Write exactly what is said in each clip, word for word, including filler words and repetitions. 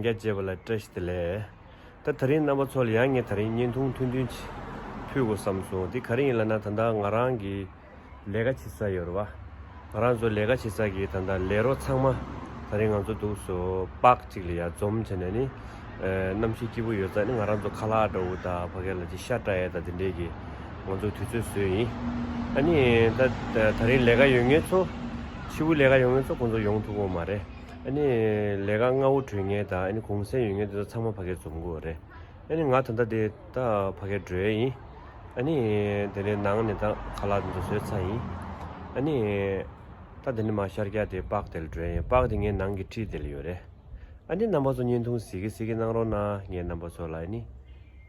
ཡ་བཅས་པ་ལ་བཀྲ་ཤིས་བདེ་ལེགས། ད་དེ་རིང་རྣམ་པ་ཚོ་ལ་ཡང་ངས་དེ་རིང་བརྙན་ཐུང་ཐུང་ཐུང་ཅིག་ཕུལ་དགོས་བསམ་སོང་། འདི་ག་རེ་ཡིན་ལབ་ན། ད་ལྟ་ང་རང་གི་ལས་ཀ་བྱེད་ས་ཡོད་རེད་བ། ང་རང་ཚོ་ལས་ཀ་བྱེད་ས་གི་ད་ལྟ་ལས་རོགས་ཚང་མ་ད་རིང་ང་ཚོ་འདུག་སེ་པཱརྐ་ཅིག་ལ་ཡར་འཛོམས་བྱས་ནས་ནི། ཨེ། གནམ་གཤིས་སྐྱིད་པོ་ཡོད་ཙང་ནི་ང་རང་ཚོ་ཁ་ལག་འདྲ་བོ་དང་ཕ་གི་ལ་ཅིག་ཤ་བཀྲ་ཡས་དང་དེ་འདྲས་ཀྱི་ང་ཚོ་དུས་ཚོད་བཟོས་ཡིན། ཨ་ནི་ད་ད་རིང་ལས་ཀ་ཡོད་མཁན་ཚོ། ཕྱི་པོ་ལས་ཀ་ཡོད་མཁན་ཚོ་ཁོང་ཚོ་ཡོང་ཐུབ་ཀྱི་ཡོད་མ་རེད། ཨ་ནི་ལས་ཀ་སྔ་པོ་གྲོལ་མཁན་དང་ཨ་ནི་གུང་སེང་ཡོད་མཁན་དེ་ཚོ་ཚང་མ་ཕ་གིར་འཛོམས་ཀྱི་ཡོད་རེད། ཨ་ནི་ང་ད་ལྟ་དེ་ད་ཕ་གིར་འགྲོ་ཡས་ཡིན། ཨ་ནི་དེ་ནས་ནང་ནས་ད་ཁ་ལག་དེ་ཚོ་བཟོས་ཚར་ཡིན། ཨ་ནི་ད་དེ་ནས་མར་ཤར་རྒྱག་དེ་པཱརྐ་དེ་ལ་འགྲོ་ཡས་ཡིན། པཱརྐ་དེ་ངའི་ནང་གི་འཁྲིས་དེ་ལ་ཡོད་རེད། ཨ་ནི་རྣམ་པ་ཚོ་བརྙན་ཐུང་གཟིགས་ཀྱི་གཟིགས་ཀྱི་གནང་རོགས་གནང་། ངས་རྣམ་པ་ཚོ་ལ་ཨ་ནི་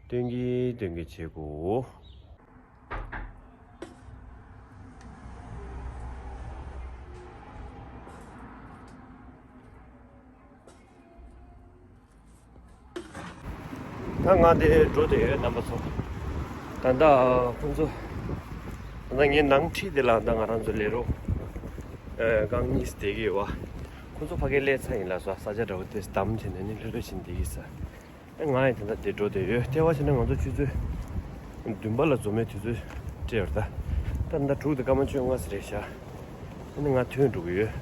སྟོན་གྱི་སྟོན་གྱི་བྱེད་དགོས། ད་ང་དེ་འགྲོ་བསྡད་ཡོད་རྣམ་པ་ཚོ། ད་ལྟ་ཁོང་ཚོ། ད་ལྟ་ངའི་ནང་འཁྲིས་དེ་ལ་ད་ང་རང་ཚོ་ལས་རོགས། ཨེ། རྐང་གཉིས་བསྡད་ཀྱི་ཡོད་པ། ཁོང་ཚོ་ཕ་གིར་སླེབས་ཚར་ཡིན་ལབ་སོང་། ས་ཆ་འདྲ་བོ་དེ་བདམས་བྱས་ནས་ནི་ལྷོད་ལྷོད་བྱས་ནས་བསྡད་ཀྱི་ཡོད་ས། ང་ཡང་དེ་འདྲ་དེ་འགྲོ་བསྡད་ཡོད། ལྟེ་བ་བྱས་ན་ང་ཚོ་ཆུ་ཚོད་བདུན་པ་ལ་འཛོམས་པའི་དུས་ཚོད་སྤྲད་ཡོད་རེད་ད། ད་ལྟ་དྲུག་དང་སྐར་མ་བཅོ་ལྔ་ཙམ་རེད་ཤག་ཨ་ནི་ང་ཐོན་འགྲོ་གི་ཡོད།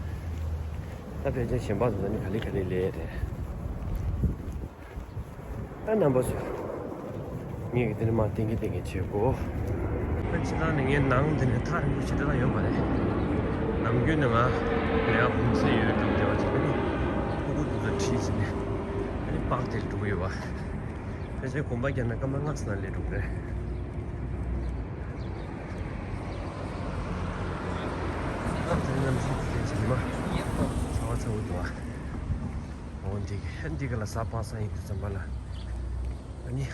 ད་ཕལ་ཆེར་གཞན་པ་ཚོ་ད་ནི་ག་ལེ་ག་ལེ་སླེབས་རེད། ད་རྣམ་པ་ཚོ། ངས་ཀྱི་དེ་ནི་མར་བསྟན་གྱི་བསྟན་གྱི་བྱེད་དགོས། ད་སྤྱིར་བཏང་ནི་ངའི་ནང་དེ་ནི་ཐག་རིང་པོ་ཞེ་དྲག་ཡོད་མ་རེད། ནམ་རྒྱུན་ནི་ང་ལས་ཀ་གུང་སེང་ཡོད་དུས་དེ་བ་ཅིག་ཨ་ནི་ཕྲུ་གུ་དེ་ཚོ་ཁྲིད་བྱས་ནས་ཨ་ནི་པཱརྐ་དེར་འགྲོ་གི་ཡོད་པ། ཕལ་ཆེར་དགོན་པ་བརྒྱབ་ན་སྐར་མ་ལྔ་ཙམ་ནང་སླེབས་འགྲོ་གི་རེད། ཨ་དེ་གནམ་གཤིས་དེ་ཚོ་ཉི་མ་ཚ་བ་ཚ་བོ་འདུག་ཨ། འོ་འདི་གི་འདི་གི་ལ་གཟའ་པ་སངས་ཡིན་དུས་ཙམ་པ་ལ་ཨ་ནི་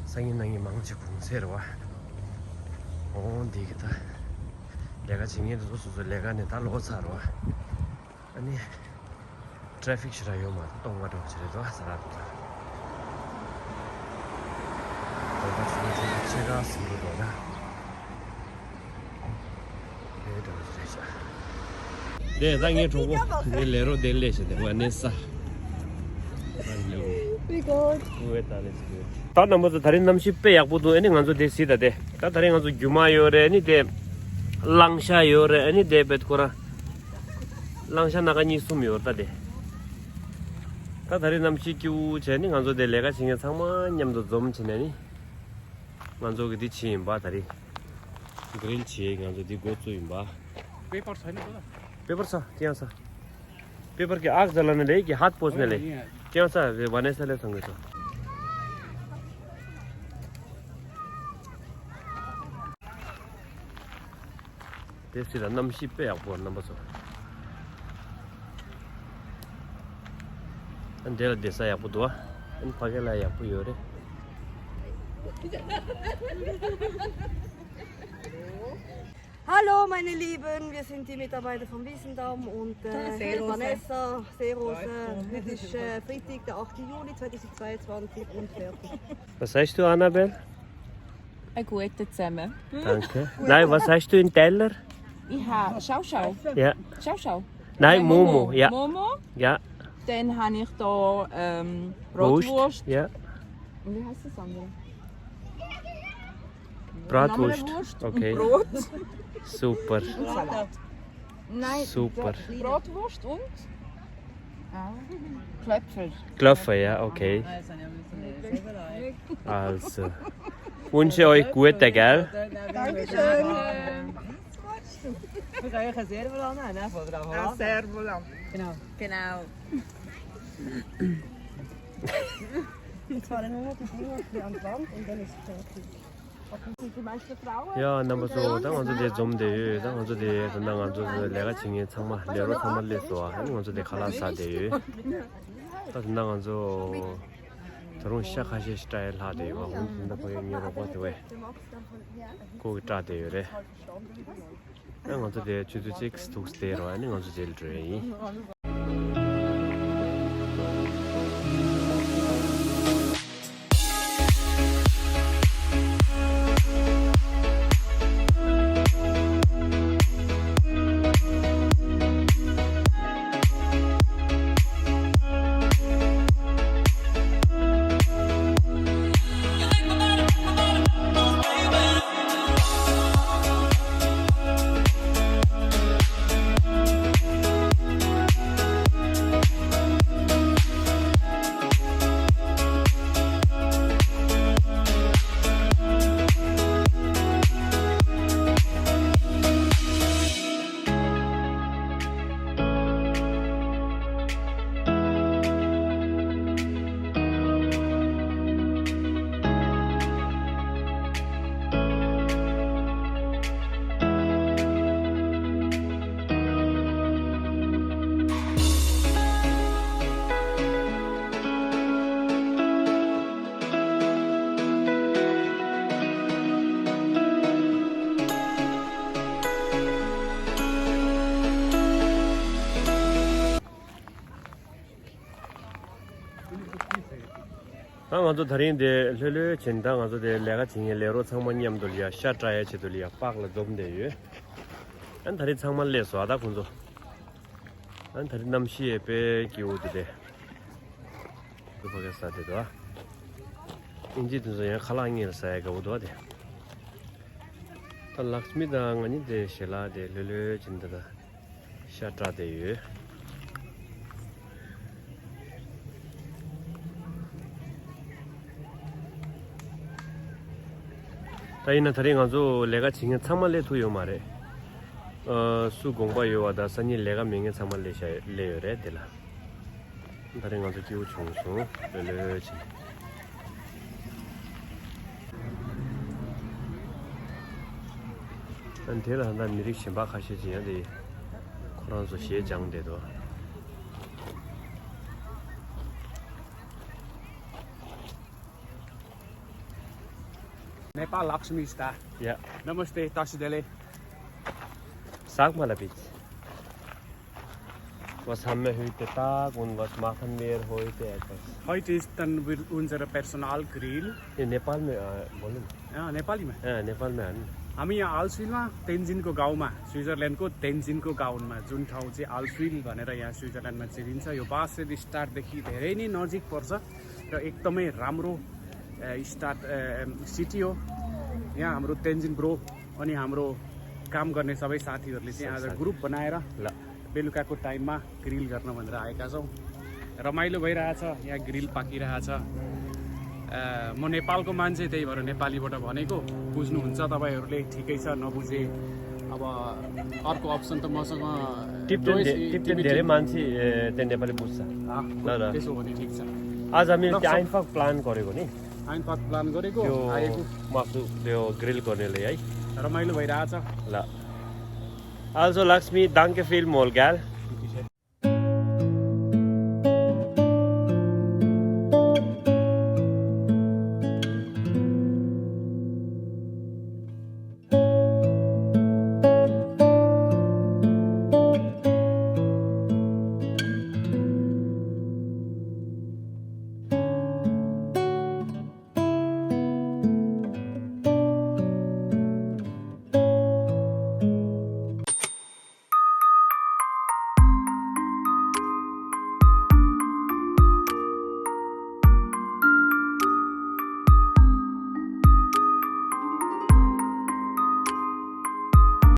སང་ཉིན་གནངས་ཉིན་མང་ཆེ་གུང་སེང་རེད་བ། འོ་འདི་གི་ད་ལས་ཀ་བྱེད་མཁན་དེ་ཚོ་སོ་སོའི་ལས་ཀ་ནས་ད་ལོག་ཚར་རེད་བ། ཨ་ནི་ཊ་རེ་ཕིག་ཞེ་དྲག་ཡོད་མ་རེད། སྟོང་པ་འདྲ་བོ་ཞིག་རེད་འདུག་ཟ་ར་འདུག་ད། དགོན་པ་ཆུང་ཆུང་ཆེ་ཁག་ཟིན་འདུག་ད། དེ་འདྲ་བོ་ཞིག་རེད་ཤག་དེ་ད་ངའི་གྲོགས་པོ་ངའི་ལས་རོགས་དེ་སླེབས་ཤག་དེ་ཝ་ནེ་ས། ཧེ་ལོ། We good. We good. That is good. ད་རྣམ་པ་ཚོ་ད་རིང་གནམ་གཤིས་དཔེ་ཡག་པོ་འདུག་ཨ་ནི་ང་ཚོ་དེ་གཟིགས་ད་དེ། ད་ད་རིང་ང་ཚོ་རྒྱུ་མ་ཡོད་རེད། ཨ་ནི་དེ་གླང་ཤ་ཡོད་རེད། ཨ་ནི་དེ་བེད་ཁོ་ར། གླང་ཤ་སྣ་ཁ་གཉིས་གསུམ་ཡོད་རེད་ད་དེ། ད་ད་རེས་གནམ་གཤིས་སྐྱིད་པོ་བྱས་ནི་ང་ཚོ་དེ་ལས་ཀ་བྱེད་མཁན་ཚང་མ་མཉམ་དུ་འཛོམས་བྱས་ནས་ནི། ང་ཚོ་གི་འདི་བྱེད་ཡིན་པ་ད་རེས། གྷི་རིལ་བྱེད་ང་ཚོ་འདི་འགོ་བཙུགས་ཡིན་པ། पेपर छैन त? पेपर छ, त्यहाँ छ। पेपर के आग जलाउन ल्याए कि हात पोछ्न ल्याए? त्यहाँ छ, वे भनेसाले सँग छ। དེ་སྲིད་ལ་གནམ་གཤིས་དཔེ་ཡག་པོ་རྣམ་པ་ཚོ། ཨ་འདྲེ་ལ་བསྡད་ས་ཡག་པོ་འདུག་ཨ་ཕ་གི་ལ་ཡག་པོ་ཡོད་རེད། Hallo meine Lieben, wir sind die Mitarbeiter vom Wiesendamm und äh, Seerose. Vanessa, Seerose. Das ist äh, Freitag, der achte Juli zweitausendzweiundzwanzig und fertig. Was sagst du, Annabelle? Einen guten zusammen. Danke. Nein, was hast du in Teller? Ich habe Schauschau. Ja. Schauschau. Nein, Momo, ja. Momo. Ja. Dann habe ich da ähm, Wurst. Bratwurst. Ja. Und wie heißt das andere? Bratwurst. Eine Wurst und okay. Brot. Super. Und Salat. Nein, super. Bratwurst und Klöpfel. Klöpfel, ja, okay. Also, wünsche euch gute, gell? Dankeschön. Wir können euch einen Servo lassen, ne? Von der Frau. Ein Servo lassen. Genau. Genau. Jetzt fahren nur noch die Dinger hier an die Wand und dann ist fertig. ཡ་རྣམ་པ་ཚོ། ད་ང་ཚོ་དེ་འཛོམས་བསྡད་ཡོད། ད་ང་ཚོ་དེ་ད་ལྟ་ང་ཚོ་ལས་ཀ་བྱེད་མཁན་ཚང་མ་ལས་རོགས་ཚང་མ་སླེབས་སོང་། ཨ་ནི་ང་ཚོ་དེ་ཁ་ལག་ཟ་བསྡད་ཡོད། ད་ད་ལྟ་ང་ཚོ་ད་རུང་ཤ་ཁ་ཤས་ཤིག་བཀྲ་ཡས་ལྷག་བསྡད་ཡོད། འོ་ད་ཕ་གིར་ངའི་རོགས་པ་དེ་བས་ཁོ་གིས་བཀྲ་བསྡད་ཡོད་རེད། ཨ་ང་ཚོ་དེ་ཆུ་ཚོད་གཅིག་ཐུག་སྟེ་རོ། ཨ་ནི་ང་ཚོ་རྗེས་ལ་འགྲོ་ཡ་ཡིན། ང་ཚོ་ད་རིང་དེ་ལྷོད་ལྷོད་བྱས་ནས། ད་ང་ཚོ་དེ་ལས་ཀ་བྱེད་མཁན་ལས་རོགས་ཚང་མ་མཉམ་དུ་ལ་ཡ་ཤ་བཀྲ་ཡའི་ཆེད་དུ་ལ་ཡ་པག་ལ་འཛོམས་བསྡད་ཡོད། ཨ་ནི་ད་རིང་ཚང་མ་སླེབས་སོང་། ཨ་ད་ཁོང་ཚོ། ཨ་ནི་ད་རིང་གནམ་གཤིས་དཔེ་སྐྱིད་པོ་འདུག་སྟེ། ཁོ་ཕ་གི་ཟ་བསྡད་འདུག་ཨ། ཨིན་ཇི་དེ་ཚོ་ཡང་ཁ་ལག་གཉིས་ལ་ཟ་ཡ་དགའ་པོ་འདུག་ཨ་དེ། ད་ལགས་མི་དང་ང་གཉིས་དེ་ཞལ་ལག་དེ་ལྷོད་ལྷོད་བྱས་ནས་ད་ཤ་བཀྲ་བསྡད་ཡོད། ད་ཡིན་ན་ད་རིང་ང་ཚོ་ལས་ཀ་བྱེད་མཁན་ཚང་མ་སླེབས་ཐུབ་ཡོད་མ་རེད། ཨ། སུ་དགོངས་པ་ཡོད་པ་དང་སང་ཉིན་ལས་ཀ་མེད་མཁན་ཚང་མ་སླེབས་ཤག་སླེབས་ཡོད་རེད་དེ་ལ། ད་རེས་ང་ཚོ་སྐྱིད་པོ་བྱུང་སོང་། ལྷོད་ལྷོད་བྱས། ཨ་ནི་དེ་ལ་ད་མི་རིགས་གཞན་པ་ཁ་ཤས་ཅིག་ཡང་དེ་ཁོ་རང་ཚོ་གཞས་སྦྱངས་བསྡད་འདུག नेपाल लक्ष्मी स्टार। या। नमस्ते, तसी देले। सागमा लपिच। बस हमें हुई ते ताक उन बस माखन मेर होई ते बस। Heute ist dann wir unsere Personal Grill। ये नेपाल में, अ, बोले ना। अँ, नेपालीमा। अँ, नेपालमा है। हामी यहाँ आल्सविलमा, तेन्जिनको गाउँमा, स्विजरल्यान्डको तेन्जिनको गाउँमा, जुन ठाउँ चाहिँ आल्सविल भनेर यहाँ स्विजरल्यान्डमा चिनिन्छ। यो बासेल स्टाडदेखि धेरै नै नजिक पर्छ र एकदमै राम्रो, अ, स्टाड, अ, सिटी हो। यहाँ हाम्रो तेन्जिन ब्रो अनि हाम्रो काम गर्ने सबै साथीहरूले चाहिँ आज ग्रुप बनाएर ल। बेलुकाको टाइममा ग्रिल गर्न भनेर आएका छौँ। रमाइलो भइरहेछ, यहाँ ग्रिल पाकिरहेछ। अ, म नेपालको मान्छे, त्यही भएर नेपालीबाट भनेको बुझ्नुहुन्छ तपाईँहरूले, ठिकै छ, नबुझे अब अर्को अप्सन त मसँग टिप्टेन डोइस धे-, टिप्टेन टिबेटियन। धेरै मान्छे, ए, त्यहाँ नेपाली बुझ्छ। अँ, ल, ल। त्यसो भने ठिक छ। आज हामीले ल, त्यो सब आइन्फाक प्लान गरेको नि। आइन्फाक प्लान गरेको, त्यो आएको। मासु, त्यो ग्रिल गर्नेले है। रमाइलो भइरहेछ। ल। Also, Lakshmi, danke vielmals, gell?